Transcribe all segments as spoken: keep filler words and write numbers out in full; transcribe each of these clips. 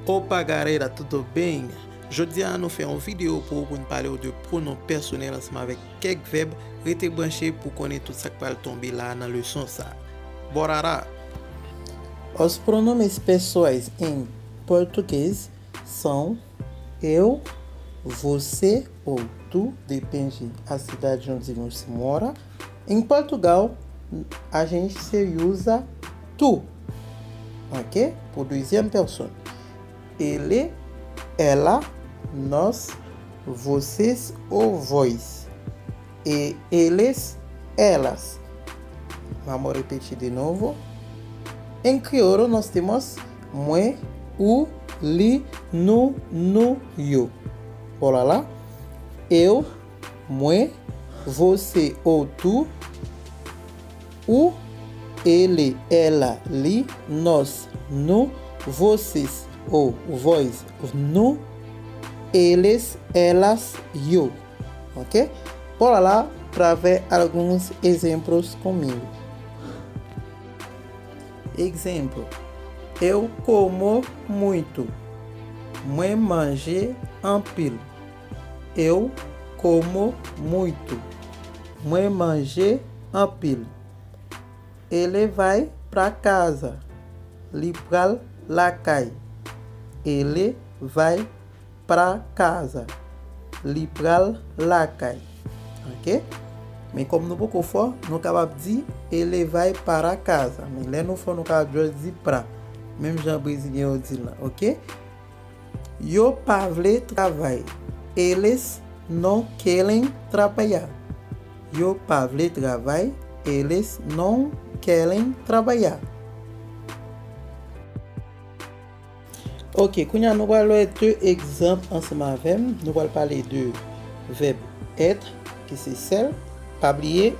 Opa galera, tudo bem? Jodi a nou fè yon videyo pou ou pou n pale w de pwonon pèsonèl ansanm avèk kèk vèb. Rete branche pou konnen tout sa k pral tonbe la nan leson sa. Bora lá! Os pronomes pessoais em português são eu, você ou tu, depende a cidade onde você mora. Em Portugal, a gente se usa tu, ok? Por deuxième personne. Ele, ela, nós, vocês ou vós. E eles, elas. Vamos repetir de novo. Em crioulo, nós temos mwen, ou, li, nou, nou, yo. Bora lá? Eu, mwen, você ou tu, o, ele, ela, li, nós, nu, vocês ou vós, nu, eles, elas, yo. Ok? Bora lá pra ver alguns exemplos comigo. Exemplo: Eu como muito. Mwen manje anpil. Eu como muito. Mwen manje anpil. Ele vai pra casa. Li pral lakay. Ele vai pra casa. Li pral lakay. Ok? Men kòm nou poko fò, nou kapab di ele vai para casa. Men lè nou fò, nou kapab just di pra. Menm jan brezilyen yo di l lan, ok? Yo pa vle travay. Eles não querem trabalhar. Yo pa vle travay. Eles não querem trabalhar. Ok, kounye a nou pral wè de egzanp ansanm avè m. Nou pral pale de vèb être, ki se ser. Pa bliye,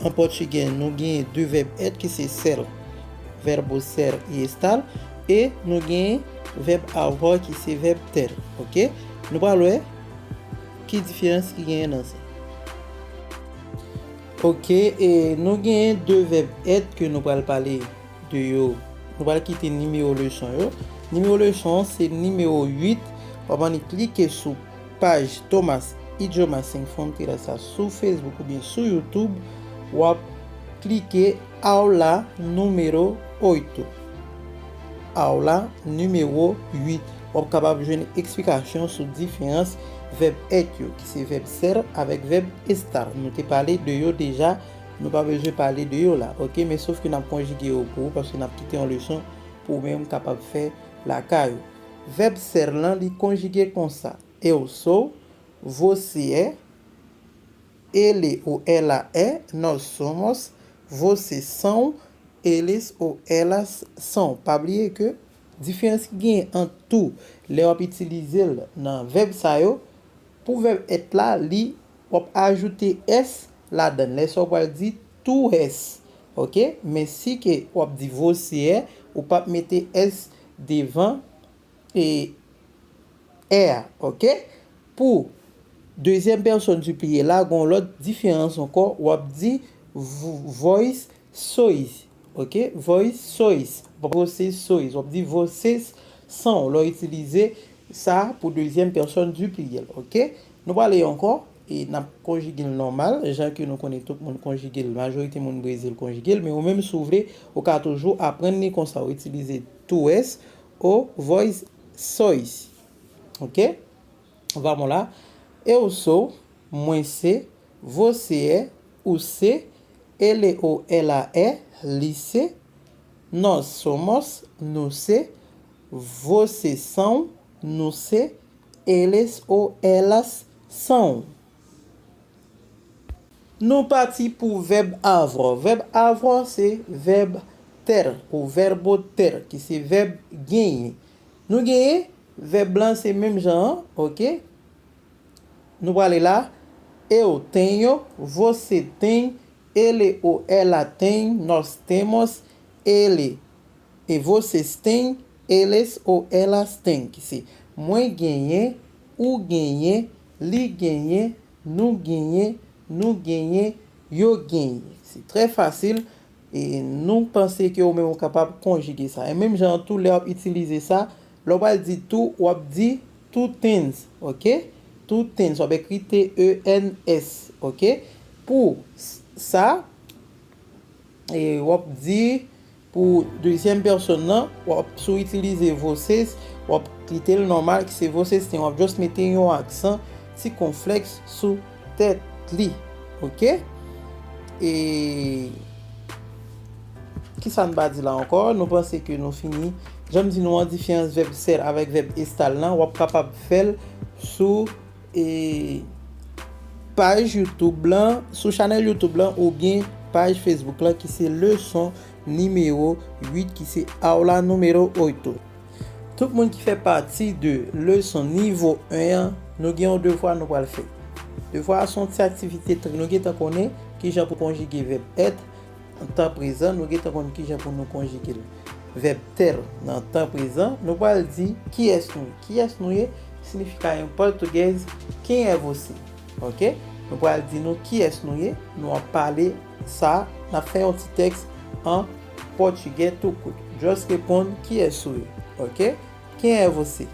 an pòtigè, nou genyen de vèb être, ki se ser, verbo ser e estar, e nou genyen vèb avoir, ki se vèb ter. Ok? Nou pral wè ki diferans ki genyen nan sa. Ok, e nou genyen de vèb être ke nou pral pale de yo. Nou pral kite nimewo leson yo. Nimewo leson an se nimewo uit. W ap annik klike sou paj Thomas Idioma Sem Fronteiras la sou Facebook oubyen sou YouTube. W ap klike aula número oito. Aula nimewo uit. W ap kapab jwenn eksplikasyon sou diferans vèb être yo, ki se vèb ser avèk vèb estar. Nou te pale de yo deja, nou pa bezwen pale de yo la, ok? Men sof ke n ap konjige yo pou ou, paske n ap kite yon leson pou ou menm kapab fè lakay ou. Vèb ser lan, li konjige konsa: Eu sou, você é, ele ou ela é, nós somos, vocês são, eles ou elas são. Pa bliye ke diferans ki genyen ant tu lè w ap itilize l nan vèb sa yo, pou vèb être la, li, w ap ajoute s ladan l. Lè sa w pral di tu és, ok? Men si ke w ap di você é, ou p ap mete s devan e é a, ok? Pou dezyèm pèsòn di pliyèl la, gen yon lòt diferans ankò, w ap di vo-, vós sois, ok? Vós sois, vocês sois, w ap di vocês são, lè w itilize sa pou dezyèm pèsòn di pliyèl, ok? Nou prale ankò, e n ap konjige l nòmal, jan ke nou konnen tout moun konjige l, majorite moun Brezil konjige l, men ou menm si w vle, ou ka toujou aprann li konsa, ou itilize tu és ou vós sois. Ok? Vamos lá. Eu sou, mwen se, você é, ou se, ele ou ela é, li se, nós somos, nou se, vocês são, nou se, eles ou elas são. Nou pati pou vèb avoir. Vèb avoir se vèb ter ou verbo ter, ki se vèb genyen. Nou genyen vèb lan se menm jan an, ok? Nou prale la. Eu tenho, você tem, ele ou ela tem, nós temos, ele e vocês têm, eles ou elas têm, ki se mwen genyen, ou genyen, li genyen, nou genyen, nou genyen, yo genyen. Se trè fasil, e nou panse ke ou menm ou kapab konjige sa. E menm jan an tou, lè w ap itilize sa, Lè w pral di tu, w ap di tu tens, ok? Tu tens, w ap ekri T E N S, ok? Pou s- sa, e w ap di pou dezyèm pèsòn nan, w ap, si w itilize vocês, w ap kite l nòmal, ki se vocês têm, w ap just mete yon aksan sikonflèks sou tèt li, ok? E kisa n pa di la ankò? Nou panse ke nou fini. Jan m di nou an, diferans vèb ser avèk vèb estar lan, w ap kapab fè l sou e paj YouTube lan, sou chanèl YouTube lan oubyen paj Facebook lan ki se leson nimewo uit, ki se aula número oito. Tout moun ki fè pati de leson nivo en an, nou gen yon devwa nou pral fè. Devwa a se yon ti aktivite, nou gentan konnen kijan pou konjige vèb être nan tan prezan, nou gentan konn kijan pou nou konjige l. Vèb ter nan tan prezan, nou pral di kiyès nou ye. Kiyès nou ye? Siyifi an pòtugèz, quem é você? Ok? Nou pral di nou kiyès nou ye, nou ap pale sa, n ap fè yon ti tèks an pòtugè tou kout. Just reponn kiyès ou ye. Ok? Quem é você?